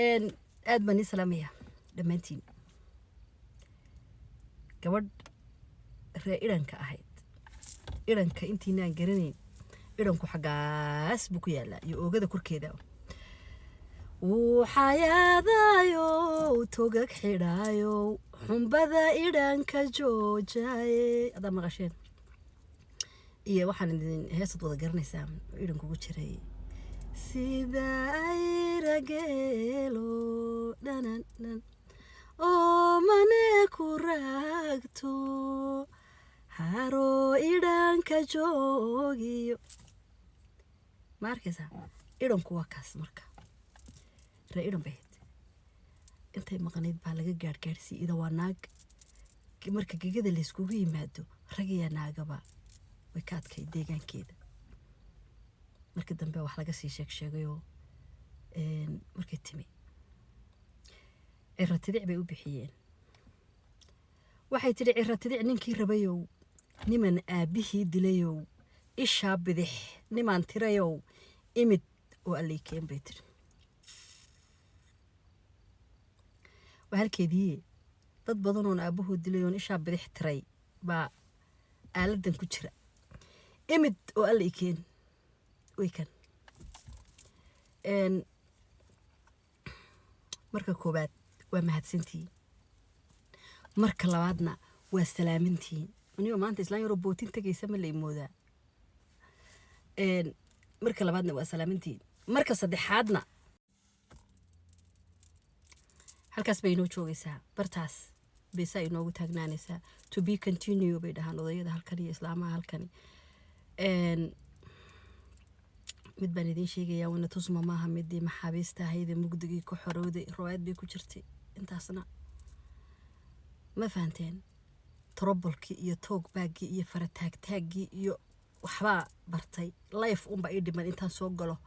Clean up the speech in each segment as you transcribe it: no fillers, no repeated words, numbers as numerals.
Aad baan ii salaamaya dhammaantiin. Gabadh ree Idhanka ahayd, Idhanka intiinaan garanayn, Idhanku xaggaas buu ku yaalaa iyo oogada korkeeda. Wuu xayaadayow, togag xidhaayow, xumbada Idhanka joojaye, adaa maqasheen. Iyo waxaan idin heesad wada garanaysaa oo Idhankugu jiray, sida ayrageelo dhanan dhan oo mane ku raagto, haro Idhanka joogiyo. Ma arkaysaa? Idhanku waa kaas. Marka ree Idhan bay ahayd. Intay maqnayd baa laga gaadhgaadhsiiyey. Ida waa naag. Marka gegada layskugu yimaado, rag iyo naagaba way ka adkay deegaankeeda. Markii dambe wax laga sii sheeg sheegayoo markay timi Cira Tidic bay u bixiyeen. Waxay tidhi: "Cira Tidic ninkii rabayow, niman aabbihii dilayow, ishaa bidix nimaan tirayow, imid oo allaykeen," bay tidhi. Waa halkeediiye. Dad badanoon aabbahood dilayoon ishaa bidix tiray baa aaladan ku jira. Imid oo alla ikeen way kan. Marka koowaad waa mahadsantihiin, marka labaadna waa salaamintihiin. Anigo maanta islaan yaroo bootin tegaysa ma la imoodaa. Marka labaadna waa salaamintihiin, marka saddexaadna halkaas bay inoo joogaysaa, bartaas bay saa inoogu taagnaanaysaa. "To be continue," bay dhahaan odayada halkan iyo islaamaha halkani. Mid baan idiin sheegayaa: wana tusma maaha midii maxaabiista ahaydee mugdigii ku xorowday. Riwaayad bay ku jirtay intaasna, ma fahanteen? Trobolkii iyo toog baaggii iyo farataagtaaggii iyo waxbaa bartay. Life unbaa ii dhiman, intaan soo galo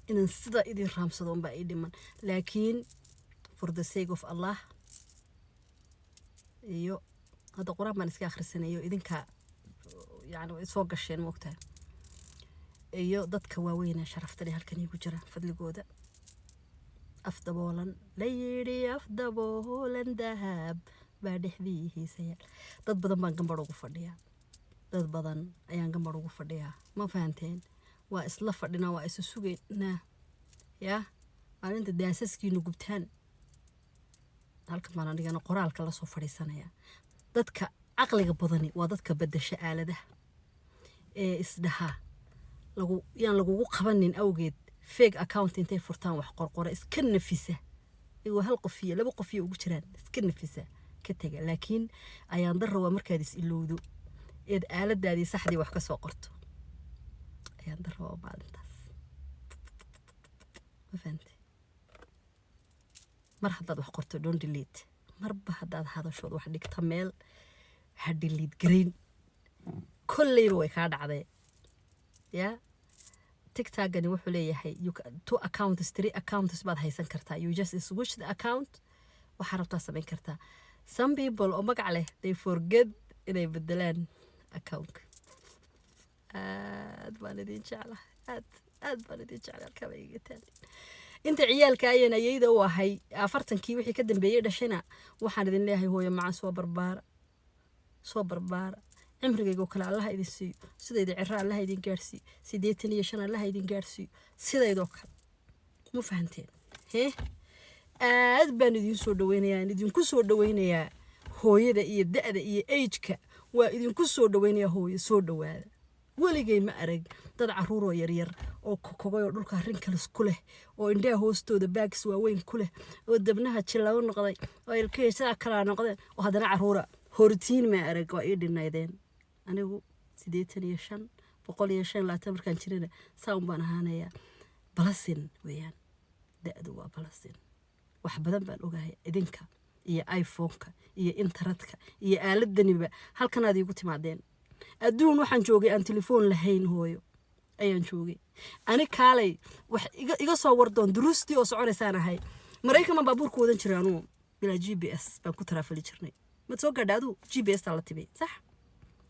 inaan sida idin raamsado unbaa ii dhiman. Laakiin for the sake of Allah, iyo hadda Qur-aan baan iska akhrisanayo, idinka yani way soo gasheen, moogtahay, iyo dadka waaweyn ee sharafta leh halkan igu jira fadligooda. Af daboolan la yidhi, af daboolan dahab baa dhexdihiisa yaal. Dad badan baan gambar ugu fadhiyaa, dad badan ayaan gambar ugu fadhiyaa, ma fahanteen? Waa isla fadhinaa, waa isu sugaynaa. Yaa maalinta daasaskiinu gubtaan, halkan baan anigana qoraalka lasoo fadhiisanayaa. Dadka caqliga badani waa dadka bedasha aaladaha ee isdhaha lagu yaan lagugu qabanin awgeed fake account intay furtaan wax qorqora, iska nafisa, iyagoo hal qof iyo laba qof iyo ugu jiraan, iska nafisa, ka tega. Laakiin ayaan darra waa markaad is ilowdo eed aaladaadii saxdii wax ka soo qorto. Ayaan darra waa maalintaas, ma fahantay? Mar haddaad wax qorto, don't delete. Marba haddaad hadashood wax dhigta meel, ha delete garayn. Kolleyba way kaa dhacdee. Ya TikTokani wuxuu leeyahay two accounts, three accounts baad haysan kartaa. You just switch the account, waxaa rabtaa samayn kartaa. Some people oo magac leh, they forget inay bedelaan accountka. Aad baan idin jeclahay, aad aad baan idin jeclay. Halkaa baa iga taalin. Inta ciyaalka ayaan ayayda u ahay, 40-kii wixii ka dambeeyey dhashayna, waxaan idin leeyahay: hooyo macaan, soo barbaara, soo barbaara. Cimrigaygo kale Allaha idin siiyo, sidayda ciro Allaha idin gaadhsiiyo, 85 Allaha idin gaadhsiiyo, sidaydoo kale. Ma fahanteen? Hee, aad baan idiin soo dhaweynayaa, idinku soo dhaweynayaa hooyada iyo da-da iyo ageka waa idinku soo dhaweynayaa. Hooyo, soo dhawaada. Weligay ma arag dad caruuroo yaryar oo kokogay oo dhulka wrinkles ku leh, oo indhaha hoostooda bags waaweyn ku leh, oo dabnaha jillaabo noqday, oo ilkihii sidaa kalaa noqdeen, oo haddana caruura. Hortiin ma arag, waa ii dhinaydeen. Anigu 85, 125 markaan jirana saa un baan ahaanayaa. Blessing weeyaan da-du, waa blessing. Wax badan baan ogahay. Idinka iyo iPhoneka iyo internetka iyo aaladaniba halkanaad iigu timaadeen. Adduun waxaan joogay aan telefoon lahayn, hooyo, ayaan joogay ani. Kaalay wax iga soo wardoon, duruustii oo soconaysaan ahay. Maraykan baan baabuurku wadan jiray anugu, bilaa GPS baan ku taraafali jirnay. Maad soo gaadha aduu? GPS taa la timi, sax?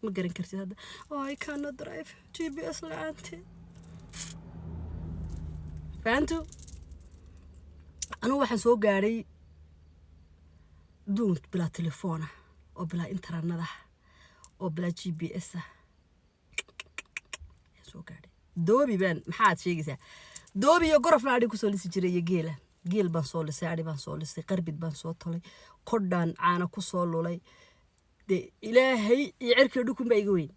Ma garan kartid hadda. Oh, I cannot drive GPS la-aanteed. Fahantu? Anugu waxaan soo gaadhay duun bilaa telefoona oo bilaa internet oo bilaa GPS ah ayaan soo gaadhay. Doobi baan, maxaad sheegaysaa, doobi iyo gorofna adhi kusoo lisi jiray iyo geela. Geel baan soo lisay, adhi baan soo lisay, qarbid baan soo tolay, kodhaan caana kusoo lulay. Dee Ilaahay iyo cirkii dhukun baa iga weyn,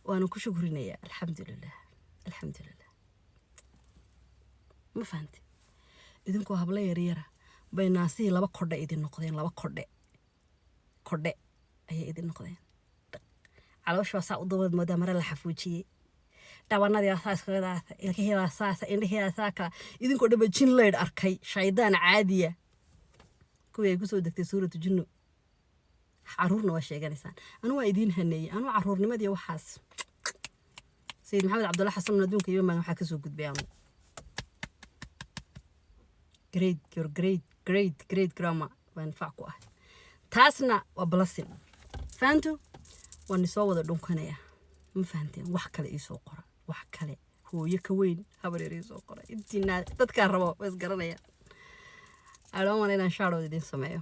waana ku shukrinayaa. Alxamdulilah, alxamdulilah. Ma fahanti? Idinkoo hablo yaryara bay naasihii laba kodhe idin noqdeen, laba kodhe kodhe ayay idin noqdeen. Caloosha waa saa u dabad moodaa mare la xafuujiyey, dhabanadii waa saa iskaga daata, ilkihii waa saasa, indhihii waa saa kala. Idinkoo dhanba jin laydh arkay, shaydaan caadiya, kuwii ay kusoo degtay suuratu jinnu. Caruurna waa sheeganaysaan. Anu waa idiin haneeyey. Anu caruurnimadii waxaas, Sayid Maxamed Cabdulla Xasan adduunka iyo maan waxaa kasoo gudbay. Anu great, your great great great grandma baan fac ku ahay. Taasna waa blessing. Fahantu? Waan isoo wada dhunkanaya. Ma fahanteen? Wax kale iisoo qora, wax kale. Hooyo ka weyn habar yar iisoo qora. Intiina dadkaa rabo waa isgaranaya. I don't want inaan shadow idin sameeyo.